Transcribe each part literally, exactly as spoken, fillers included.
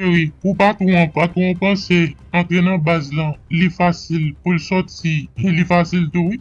Cheri, pou patwon an, patwon an panse antre nan baz lan, li fasil pou l sòti, li fasil tou wi.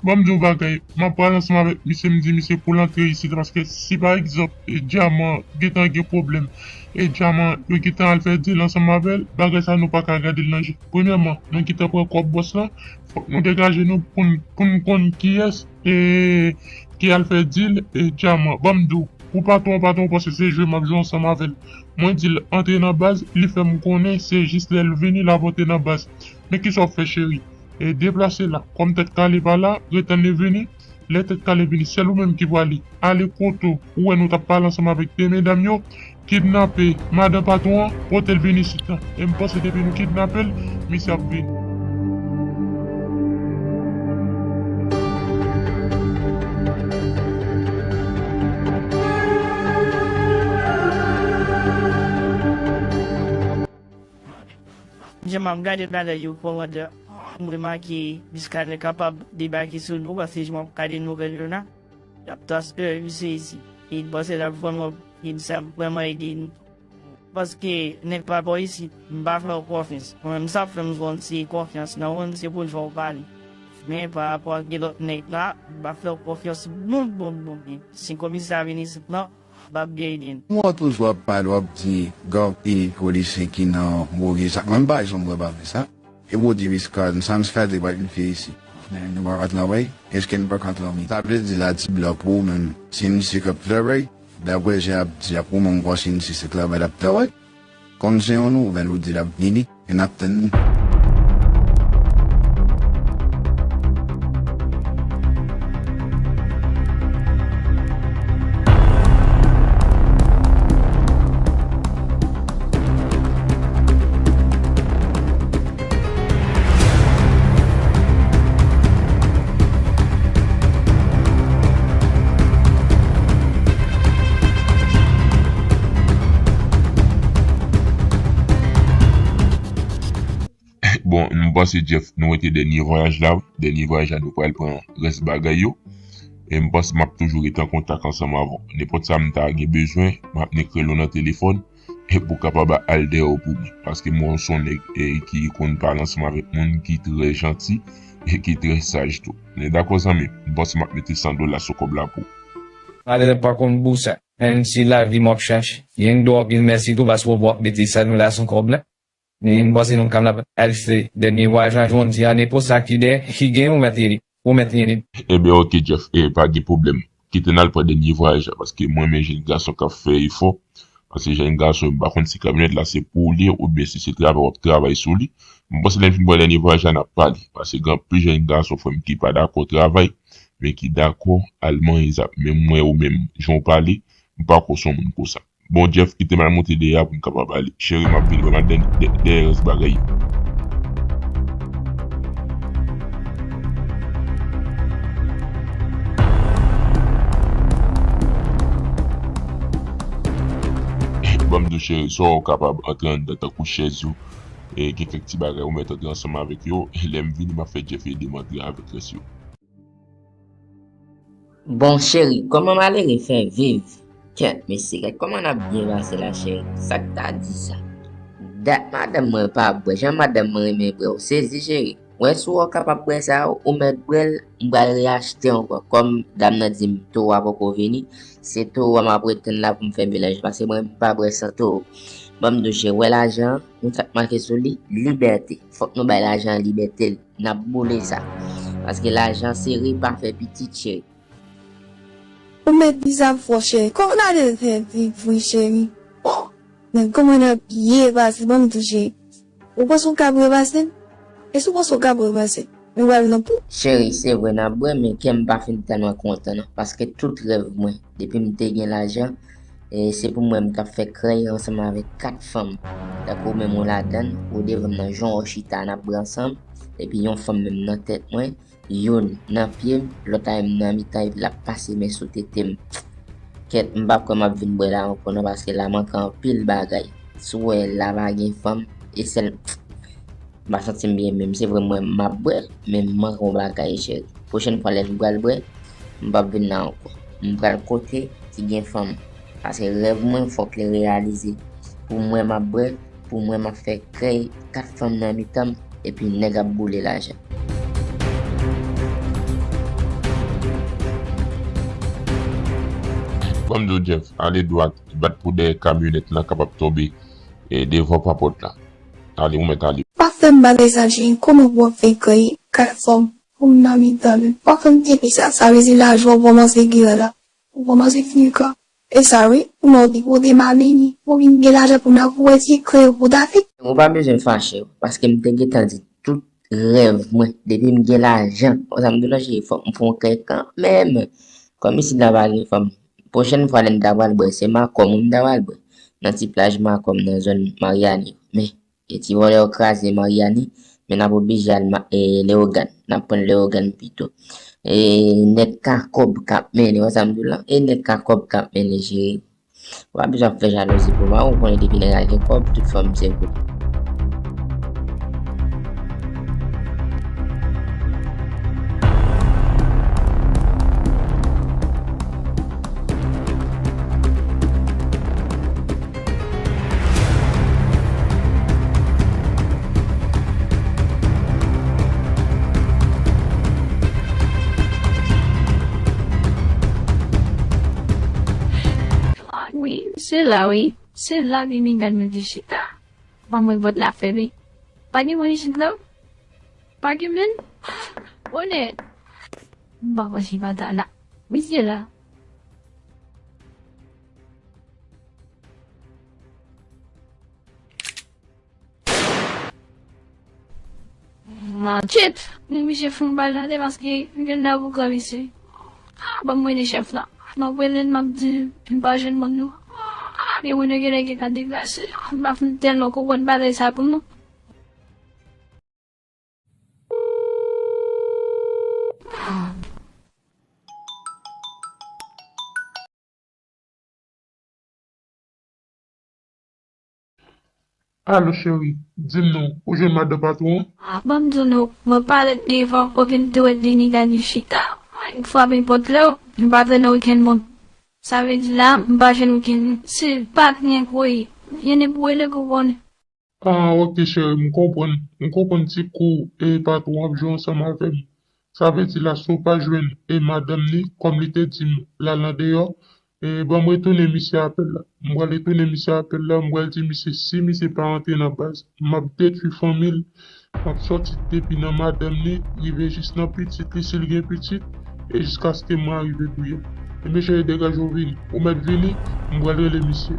Ban m di w bagay, m ap pral ansanm avèk misye, m di misye pou l antre isit, paske si pa egzanp, e, Dyaman gentan gen pwoblèm, e Dyaman yo gentan al fè dil ansanm avè l, bagay sa nou pa ka gade l nan je. Premyèman, nou gentan pran kòb bòs lan, fòk nou degaje nou pou n, pou n konn kiyès, e, ki al fè dil, e, Dyaman. Ban m di w, pou patwon, patwon panse se jwe m ap jwe ansanm avè l. Mwen di l antre nan baz, li fè m konnen se jis lè l vini l ap antre nan baz. Men kisa w ap fè cheri? E deplase la. Kòm Tèt Kale pa la, ret tann li vini. Lè Tèt Kale vini, sèl ou menm ki pwale. Ale kote w wè nou t ap pale ansanm avèk de medam yo, kidnape madan patwon an, pote l vin isit la. E m panse depi nou kidnape l, misye ap vini. Jan m ap gade bagay yo, kòmandan, m remake Miskaden kapab debake sou nou, paske jan m ap gade nouvèl yo la, y ap transfere misye isit. E m panse l ap vrèman, e sa ap vrèman ede nou. Paske nèg pa bò isit, m pa fè w konfyans. Mwen menm sa fè m konn se konfyans nan moun, se pou l fè w pale. Men pa rapò ak gen lòt nèg la, m pa fè w konfyans, bon, bon, bon, bon. Si komisè a vin isit la, m ap byen ede l. Mwen toujou ap pale, w ap di, gen anpil polisye ki nan move zak. Mwen m pa janm wè bagay sa. E pou w di Miskaden, sa Miskaden pral vin fè isit? Men nou pa ka travay? Èske nou pa ka dòmi? Sa vle di la ti blan pou ou menm, se misye k ap travay? Daprè jan y ap di a, pou mwen, m kwè se misye se travay l ap travay. Kòm se yon nouvèl ou di l ap vini, e n ap tann li. Bon, m panse, Jeff, nou rete dènye vwayaj la, wi. Dènye vwayaj la, nou pral pran rès bagay yo. E m panse m ap toujou rete an kontak ansanm avè w. Nenpòt sa m ta gen bezwen, m ap nek rele w nan telefòn. E pou kapab al dèyè w pou mwen. Paske mwen se yon nèg, e, ki konn pale ansanm avèk moun, ki trè janti, e ki trè saj tou. Nou dakò, zanmi m? M panse m ap mete san dola sou kòb la pou ou. Malere pa konn pou sa. Menm si lavi m ap chache. Gen dwa anpil mèsi tou paske w ap mete san dola sou kòb la. Men m panse nou kab ap al fè dènye vwayaj la jodi a, nenpòt sa ki dèyè, ki gen, ou mèt rele. Ou mèt rele. Ebyen, oke, Jeff, e pa gen pwoblèm. Kite n al pran dènye vwayaj la, paske mwen renmen jèn gason k ap fè efò. Paske jèn gason, m pa konn si kamyonèt la se pou ou li ye, oubyen si se travay w ap travay sou li. M panse lè n fin pran dènye vwayaj la, n ap pale. Paske gen anpil jèn gason, frè m, ki pa dakò travay, men ki dakò al manyen zam. Men mwen ou menm, jan w pale, m pa kwè w se yon moun konsa. Bon, Jeff, kite m al monte dèyè a pou m kapab ale. Cheri, m ap vin wè m al dèyè, dèyè rès bagay yo. Ban m di w, cheri, swa w kapab antre anndan tankou chèz yo, e gen kèk ti bagay ou mèt antre ansanm avèk yo, e lè m vini, m ap fè Jeff ede m antre avèk rès yo. Bon, cheri, kòman malere fè viv? Kèt, mesye, gad kòman n ap byen pase la, cheri. Sa k ta di sa? Dat madanm mwen pa bwè, jan madanm mwen renmen bwè, ou sezi, cheri. Wè si w kapab bwè sa, ou mèt bwè l, m pral reyachte ankò. Kòm dam nan di m towo a poko vini, se towo a m ap ret tann la pou m fè melanj, paske mwen m pa bwè san towo. Ban m di w, cheri, wè lajan an, ou sa k make sou li, libète. Fòk nou bay lajan an libète l. N ap boule sa. Paske lajan sere pa fè pitit, cheri. Ou mèt di sa fò, cheri. Kòman n ale fè vre, cheri? Oh! Men kòman n ap byen pase, ban m di w, cheri. Ou panse w kab repase m? E si w panse w kab repase m? Nou pral nan pou. Cheri, se vre n ap bwè, men kè m pa fin tèlman kontan non. Paske tout rèv mwen, depi m te gen lajan, e se pou mwen m t ap fè krèy ansanm avèk kat fanm. Tankou ou menm ou ladann, ou devan m nan jan w chita n ap bwè ansanm, epi yon fanm menm nan tèt mwen, youn nan pye m, lòt a menm nan mitan, epi l ap pase men sou tete m. Kèt, m pa kwè m ap vin bwè la ankò non, paske la manke anpil bagay. Si w wè la pa gen fanm, e sèl, m pa santi m byen menm. Se vre mwen m ap bwè, men m manke yon bagay, cheri. Pwochèn fwa lè m pral bwè, m p ap vin la ankò. M pral kote ki gen fanm. Paske rèv mwen fòk li reyalize. Pou mwen m ap bwè, pou mwen m ap fè krèy, kat fanm nan mitan m, epi nèg ap boule lajan. Ban m di w, Jeff, ale dwat, bat pou dèyè kamyonèt lan kapab tonbe e devan papòt la. Ale, ou mèt ale. Pa fè m bagay sa, Jay. Kòman pou w ap fè krèy, kat fanm, fanm nan mitan men? Pa fè m kenbe sa, sa vle di lajan w kòmanse gen la. Ou kòmanse fini kan. E sa wi, ou nan depoze malini, ou vin gen lajan pou n ap wè ti krèy pou ta fè. Ou pa bezwen fache, paske m te gentan di tout rèv mwen, depi m gen lajan, ou sa m di w la, cheri, fòk m fè yon krèy kanmenm. Kòm isit la pa gen fanm, pwochèn fwa lè n ta pral bwè, se Makòm wi m ta pral bwè, nan ti plaj Makòm nan zòn Maryani. Men, e ti vòlè yo kraze Maryani, men n ap oblije al e Leyogàn, n ap pran Leyogàn pito. E nèg ka kòb k ap mennen, wè sa m di w la, e nèg ka kòb k ap mennen, cheri. Ou pa bezwen ap fè jalouzi pou mwen, ou konnen depi nèg la gen kòb, tout fanm se pou li. Wi, se la wi. Se la wi, men gad mwen ki chita. Ban mwen vòt la fè wi. Pa gen moun isit la? Pa gen moun? Onèt. M pa panse pa ta la. Wi, se la. Manchèt! Men misye fon bal tande paske m gen avoka misye. Ban m rele chèf la. M ap rele l, m ap di m pa jwenn moun non. Men moun yo genlè gen ka deplase. M pa fin tèlman konprann bagay sa pou nou. Alo cheri, di m non, ou jwenn madan patwon an? Ah, ban m di w non, mwen parèt devan, ou vin tou wè Denis Dani chita. Yon fwa m pot lè w, m pa tande okenn moun. Sa vle di la, m pa jwenn okenn moun. Se pa gen kwoye, yon nèg pou rele pou konnen. Ah, ok cheri, m konprann. M konprann ti kou e patwon ap jwe ansanm avè m. Sa vle di la, si w pa jwenn e madanm li, kòm li te di m l al andeyò, e ban m retounen misye apèl la. M pral retounen misye apèl la, m pral di misye si misye pa rantre nan baz, m ap detwi fanmi l, m ap sòti depi nan madanm li, rive jis nan pitit li si l gen pitit, e jiskaske mwen arive touye l. Ebyen cheri, degaje w vini. Ou mèt vini, m pral rele misye.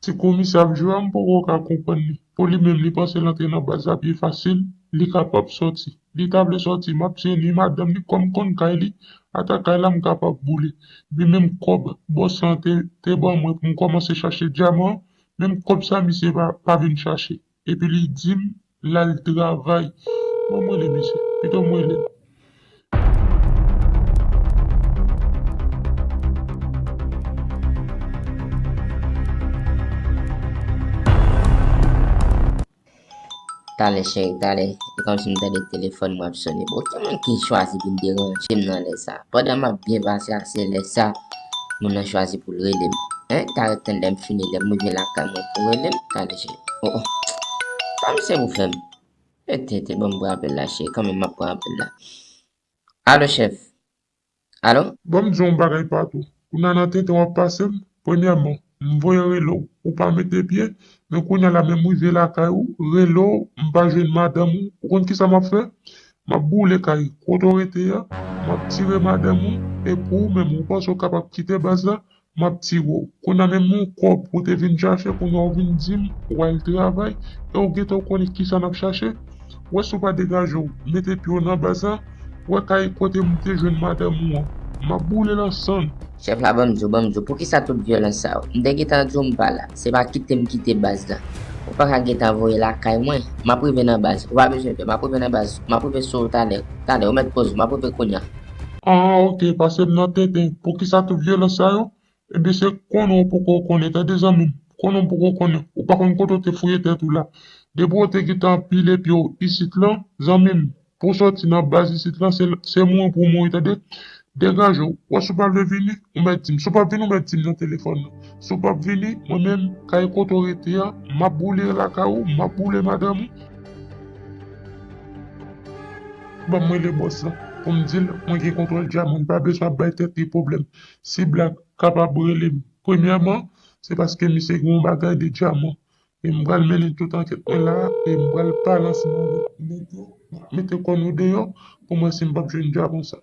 Ti komisè ap jwe a, m poko ka konprann li. Pou li menm, li panse l antre nan baz la byen fasil, li kapab sòti. Li ta vle sòti, m ap tiye ni madanm li kòm konn kay li, ata kay la m kapab boule. Epi menm kòb bòs lan te, te ban mwen pou m kòmanse chache dyaman an, menm kòb sa misye pa, pa vin chache. Epi li di m l al travay. Ban m rele misye, pito m rele l. Talè cheri, talè. E kòmsi m tande telefòn mwen ap sonnen. Bon, ki moun ki chwazi vin deranje m nan lè sa? Pandan m ap byen pase a, se lè sa moun nan chwazi pou l rele m. Hein? Talè tann lè m fini, lè m rive lakay mwen pou rele m. Talè cheri. Oh, oh. Kòmsi ou fè m. Tenten, tenten, ban m pran apèl la, cheri. Kanmenm, m ap pran apèl la. Alo, chèf. Alo? Ban m di w yon bagay, patwon. Kounye a nan tenten w ap pase m, premyèman, m voye rele w, ou pa mete pye, men kounye a la menm m rive lakay ou, rele w, m pa jwenn madanm ou, ou konn kisa m ap fè? M ap boule kay kote w rete a, m ap tire madanm ou, e pou ou menm, ou panse w kapab kite baz la, m ap tire w. Kounye a menm yon kòb ou te vin chache, kounye a w vin di m w al travay, e w gentan w konnen kisa n ap chache. W wè si w pa degaje w, mete pye w nan baz la, w wè kay kote m te jwenn madanm ou an, m ap boule l an sann. Chèf la, ban m di w, ban m di w, poukisa tout vyolans sa yo? M te gentan di w m pa la, se pa kite m kite baz la. Ou pa ka gentan voye lakay mwen, m ap rive nan baz, ou pa bezwen pè, m ap rive nan baz, m ap rive sou ou talè, talè, ou mèt poze w, m ap rive kounye a. Ah, ok, pase m nan tenten, poukisa tout vyolans sa yo? Ebyen se konnen w poko konnen, tande zanmi m, konnen w poko konnen, ou pa konn kote w te fouye tèt ou la. Depi w te gentan pile pye w isit lan, zanmi m, pou w sòti nan baz isit lan, se, se mouri pou w mouri, tande. Degaje w. Wè, si w pa vle vini, ou mèt di m. Si w p ap vini, ou mèt di m nan telefòn nan. Si w p ap vini, mwen menm, kay kote w rete a, m ap boule lakay ou, m ap boule madanm ou. Ban m rele bòs lan pou m di l mwen gen kontwòl dyaman, li pa bezwen ap bay tèt li pwoblèm. Si Black kapab rele m, premyèman, se paske misye gen yon bagay de dyaman. E m pral mennen tout ankèt mwen la, e m pral pale ansanm avèk nèg yo, mete kò nou deyò pou m wè si m p ap jwenn dyaman sa.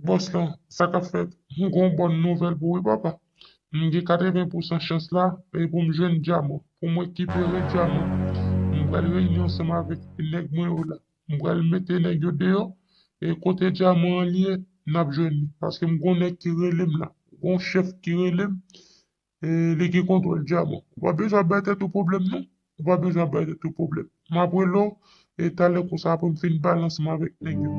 Bòs lan, sa k ap fèt? M gen yon bòn nouvèl pou ou wi, papa. M gen katreven pousan chans la, e pou m jwenn dyaman, pou m rekipere dyaman. M pral reyini ansanm avèk nèg mwen yo la. M pral mete nèg yo deyò, e kote dyaman an li ye, n ap jwenn li. Paske m gon nèg ki rele m la. Gon chèf ki rele m, e li gen kontwòl dyaman. Ou pa bezwen ap bay tèt ou pwoblèm non. Ou pa bezwen ap bay tèt ou pwoblèm. M ap rele w, e talè konsa apre m fin pale ansanm avèk nèg yo.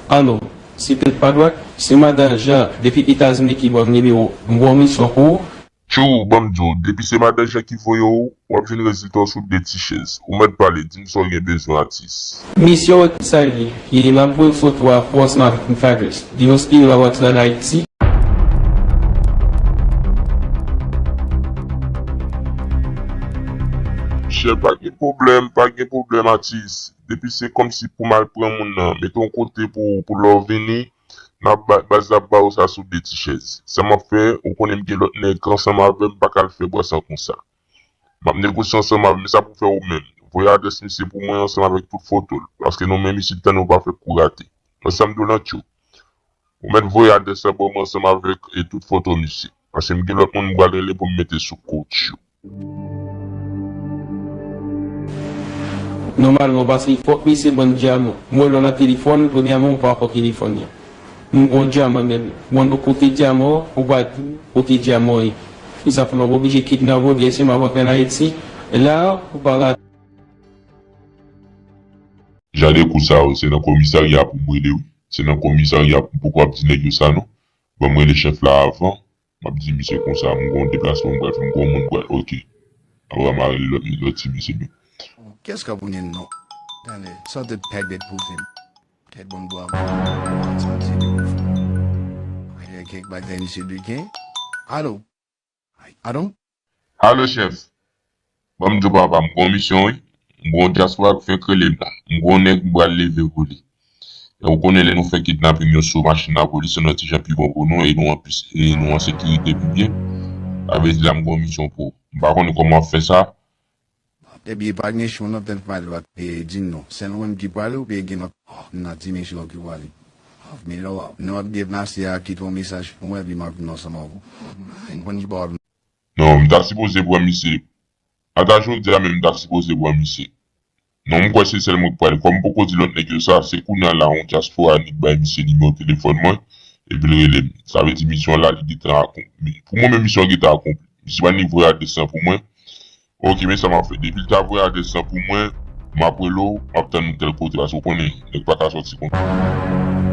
Alo, se Pèp Padwak, se Madan Jean, depi Etazini ki ba w nimewo m, m gon misyon pou ou. Tjou, ban m di w, depi se Madan Jean ki voye w, w ap jwenn rezilta w sou de ti chèz. Ou mèt pale, di m sa w gen bezwen, atis. Misyon w ki sa l ye? Ye, m ap voye foto a pou w ansanm avèk yon fadrès. Di nou si w ap antre ann Ayiti. Chè, pa gen pwoblèm, pa gen pwoblèm, atis. Depi se kòmsi pou m al pran moun nan, mete yon kote pou, pou lè w vini, n ap ba, baz la ap ba w sa sou de ti chèz. Sa m ap fè, ou konnen m gen lòt nèg ansanm avè m, m pa ka al fè bwè san konsa. M ap negosye ansanm avè m, men sa pou fè ou menm. Voye adrès misye pou mwen ansanm avèk tout foto l, paske nou menm isit la nou pa fè kou rate. Mwen sa m di w lan, tjou. Ou mèt voye adrès la ban mwen ansanm avèk e tout foto misye. Paske m gen lòt moun m pral rele pou m mete sou kou, tjou. Nòmalman, paske fòk misye ban m dyaman. Mwen, lè w nan telefòn, premyèman, ou pa pran telefòn nan. M gon dyaman menm. Mwen, nou kote dyaman, ou pa di kote dyaman ye. Kisa fè m ap oblije kidnape w, byen si m ap antre ann Ayiti. La, ou pa ka. Jan de kou sa yo, se nan komisarya pou m rele wi. Se nan komisarya pou m poko ap di nèg yo sa non. Ban m rele chèf la avan. M ap di misye konsa, m gon deplasman m pral fè, m gon moun m pral, oke. Apre m a rele lòt, lòt ti mesye yo. Kès ka pou nyen non? Tande, sa tèt kay bèt pou vin. Tèt bon bwa. Kèk bagay misye dwe gen. Alo? Alo? Alo, chèf. Ban m di w, papa, m gon misyon, wi. M gon dyaspora k fenk rele m la. M gon nèg m pral leve pou li. E ou konnen lè nou fè kidnaping yo sou machin lapolis, se yon ti jan pi bon pou nou e nou an plis, e nou an sekirite pi byen. Sa vle di la m gon misyon pou ou. M pa konnen kòman w ap fè sa. Depi pa gen chou nan tèt pale w ak e di n non. Sèl mwen ki pale ou pe gen lòt nan dimansyon ki pale. Men lè w ap deplase a kite yon mesaj pou mwen epi m ap vin ansanm ak ou. M konn ki pa w ap. Non, m ta sipoze pran misye. Ata jodi a menm m ta sipoze pran misye. Non, m kwè se sèl mwen k pral. Kòm m poko di lòt nèg yo sa, se kounye a la yon dyaspora nèg bay misye nimewo telefòn mwen, epi l rele m. Sa vle di misyon la, li gentan akonpli. Pou mwen menm, misyon an gentan akonpli. Misye pa ni voye adrès lan pou mwen. Oke, men sa m ap fè. Depi l ta voye adrès lan pou mwen, m ap rele w, m ap tann ou tèl kote, paske w konnen, nèg pa ka sòti konsa.